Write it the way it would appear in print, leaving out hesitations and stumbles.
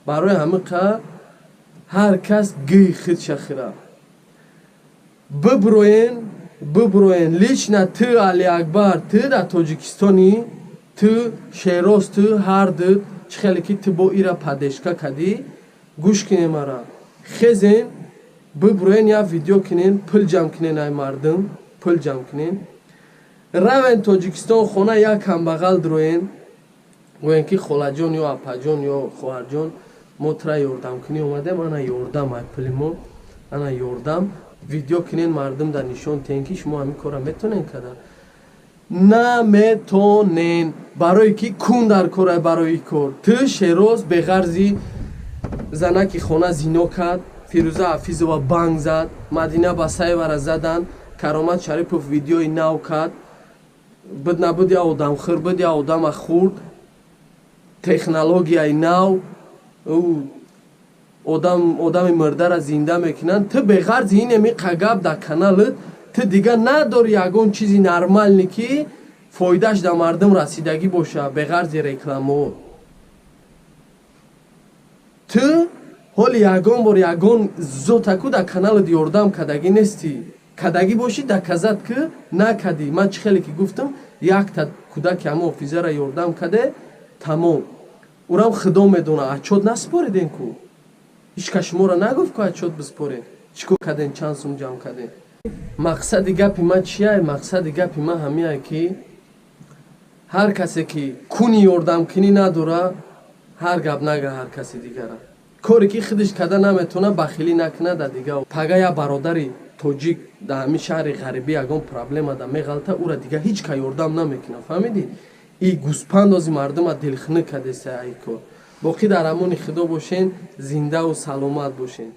Барои ҳамиқа ҳар кас гӯи худша хӯра. Биброен, биброен. Лично ту, Алиакбар, ту дар Тоҷикистони, ту, Шероз, ту ҳарду чӣ хеле ки ту бо ира поддержка кардӣ. Гӯш кинем мара, хезен, биброен, як видео кинен, пул ҷамъ кинен, ай мардум пул ҷамъ кинен, равен Тоҷикистон, хона як камбағал дроен, гӯен ки холаҷон ё апаҷон ё хоҳарҷон, мо тура ёрдамкунӣ омадем, ана ёрдам, ай пули мо ана ёрдам. Видео кинен, мардум дар нишон тиҳен, ки шумо ҳамин корра метонен када наметонен, барое ки кун дар кора. Барои кор ту, Шероз, беғарзи занаки хона зино кард, Фирӯза Ҳафизова банг зад, Мадина Басаевара задан, Каромат Шарипов видеои нав кард, буд набуд я одамхӯр буд, я одама хурд, технологияи нав, одам одами мурдара зинда мекунанд. Ту беғарзи инеми қагаб дар каналат ту дига надори ягон чизи нормальный, ки фоидааш дар мардум расидагӣ боша, беғарзи рекламао. Ту ҳоли ягон бор ягон зотаку дар каналат ёрдам кардагӣ нестӣ. Кардагӣ бошӣ, доказать ки накардӣ. Ман чӣ хеле ки гуфтам, якта кӯдаки ҳама офизара ёрдам карде, тамом. Урам худо медона, отчёт насупориден ку, ҳеч кас шуморо нагуфт ку отчёт биспоред, чӣ кор карден, чанд сум ҷамъ карден. Мақсади гапи ман чия? Мақсади гапи ман ҳамияе, ки ҳар касе ки куни ёрдамкунӣ надора, ҳар гап нага. Ҳар каси дигара коре ки худаш карда наметавона, бахилӣ накунад дар дига. Пага як бародари тоҷик дар ҳамин шаҳри ғарибӣ ягон проблема да меғалта, ура дига ҳеҷ ка ёрдам намекунад, фаҳмидӣ? И гӯспандози мардума дилхунук кардеса ай кор. Боқӣ дар амони Худо бошен, зиндаву саломат бошен.